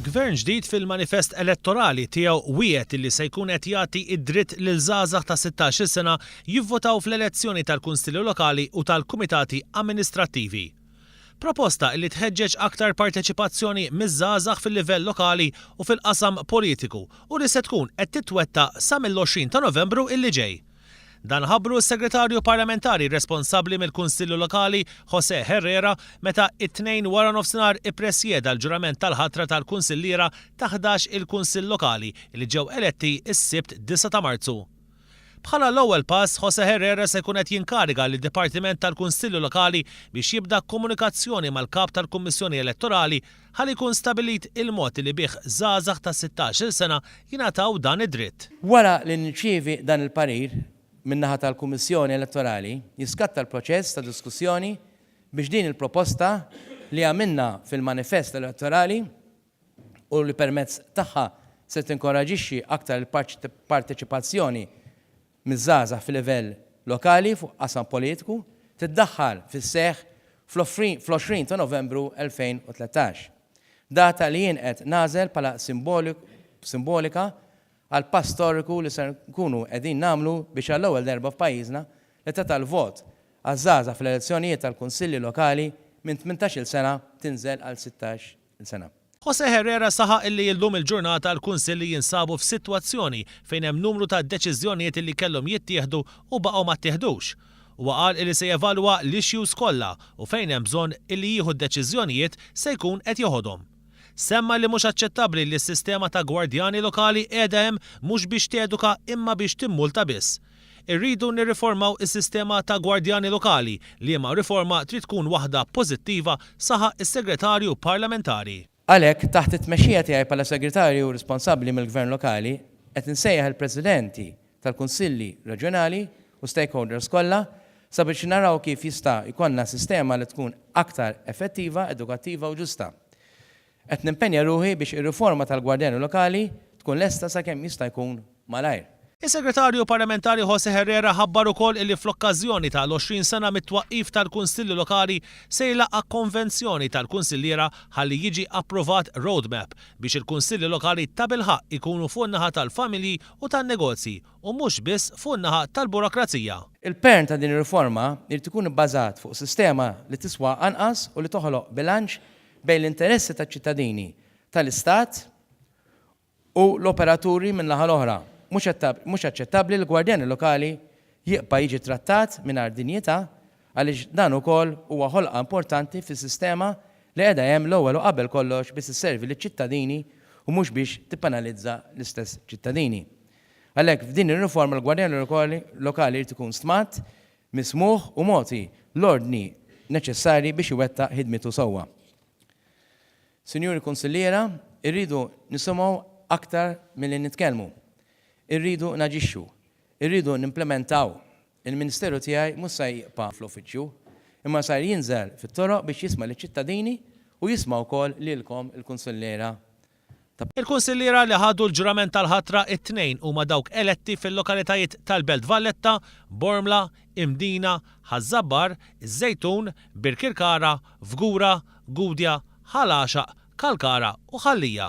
Gvern ġdid fil-manifest elettorali tiegħu wiegħed illi se jkun qed jagħti d-dritt lil żgħażagħ ta' 16-il sena jivvotaw fl-elezzjoni tal-Kunsilli Lokali u tal-Kumitati Amministrattivi. Proposta illi tħeġġeġ aktar parteċipazzjoni miż-żgħażagħ fil-livell lokali u fil-qasam politiku u li se tkun qed titwettaq sa mill-20 ta' Novembru illi ġej. Dan ħabbru s-Segretarju Parlamentari responsabbli mill-Kunsilli Lokali, José Herrera, meta t-Tnejn waranofsinhar ippresjeda l-ġurament tal-ħatra tal-kunsilliera ta' 11 il-Kunsill Lokali li ġew eletti s-Sibt 9 ta' Marzu. Bħala l-ewwel pass, José Herrera se jkun qed jinkariga lid-Dipartiment tal-Kunsilli Lokali biex jibda komunikazzjoni mal-Kap tal-Kummissjoni Elettorali ħalli jkun stabilit il-mod li bih żgħażagħ ta' 16-il sena jingħataw dan id-dritt. Wara li nirċievi dan il-parir min-naħa tal-Kummissjoni Elettorali, jiskatta l-proċess ta' diskussjoni biex din il-proposta li għamilna fil-manifest elettorali u li permezz tagħha se tinkoraġixxi aktar il-parteċipazzjoni miż-żgħażagħ fil-livell lokali fuq qasam politiku tiddaħħal fis-seħħ fl-20 ta' Novembru 2013, data li jien qed nagħżel bħala simbolika għall-pass storiku li ser nkunu qegħdin nagħmlu biex għall-ewwel darba f'pajjiżna l-età tal-vot għaż-żgħażagħ fl-elezzjonijiet tal-kunsilli lokali minn 18-il sena tinżel għal 16-il sena. José Herrera saħaq illi illum il-ġurnata l-kunsilli jinsabu f'sitwazzjoni fejn hemm numru ta' deċiżjonijiet illi kellhom jittieħdu u baqgħu ma ttieħdux. Huwa qal illi se jevalwa l-issues kollha u fejn hemm bżonn illi jieħu d-deċiżjonijiet se jkun qed jeħodhom. Semma li mhux aċċettabbli li s-sistema ta' gwardjani lokali qiegħda hemm mhux biex teduka imma biex timmulta biss. Irridu nirriformaw is-sistema ta' gwardjani lokali, liema riforma trid tkun waħda pożittiva, saħaq is-Segretarju Parlamentari. Għalhekk, taħt it-tmexxija tiegħi bħala Segretarju responsabbli mill-Gvern Lokali, qed insejjaħ il-Presidenti tal-Kunsilli Reġjonali u stakeholders kollha sabiex naraw kif jista' jkollna sistema li tkun aktar effettiva, edukattiva u ġusta. Qed nimpenja ruħi biex ir-riforma tal-gwardjani lokali tkun lesta sakemm jista' jkun malajr. Is-Segretarju Parlamentari José Herrera ħabbar ukoll illi fl-okkażjoni ta' l-20 sena mit-twaqqif tal-Kunsilli Lokali se jlaqqa' konvenzjoni tal-Kunsilliera ħalli jiġi approvat roadmap biex il-Kunsilli Lokali tabilħaqq ikunu fuq in-naħa tal-familji u tan-negozji u mhux biss fuq in-naħa tal-burokrazija. Il-pern ta' din ir-riforma jrid ikun ibbażat fuq sistema li tiswa anqas u li toħloq bilanċ bejn l-interessi taċ-ċittadini, tal-Istat u l-operaturi min-naħa l-oħra. Mhux aċċettabbli li l-gwardjani lokali jibqa' jiġi trattat mingħajr dinjità għaliex dan ukoll huwa ħolqa importanti fis-sistema li qiegħda hemm l-ewwel u qabel kollox biex isservi liċ-ċittadini u mhux biex tippenalizza l-istess ċittadini. Għalhekk f'din ir-riforma l-gwardjani lokali jrid ikun stmat mismugħ u mogħti l-ordni neċessarji biex iwettaq ħidmitu sewwa. Sinjuri Kunsilliera, irridu nisimgħu aktar milli nitkellmu. Irridu naġixxu. Irridu nimplementaw. Il-Ministeru tiegħi mhux se jibqa' fl-uffiċċju, imma ser jinżel fit-toroq biex jisma' liċ-ċittadini u jisma' wkoll lilkom il-Kunsilliera ta' Il-Kunsilliera li ħadu l-ġurament tal-ħatra it-Tnejn huma dawk eletti fil-lokalitajiet tal-Belt Valletta, Bormla, Imdina, Ħaż-Żabbar, iż-Żejtun, Birkirkara, Fgura, Gudja, Ħal Għaxaq, Kalkara u Ħal Lija.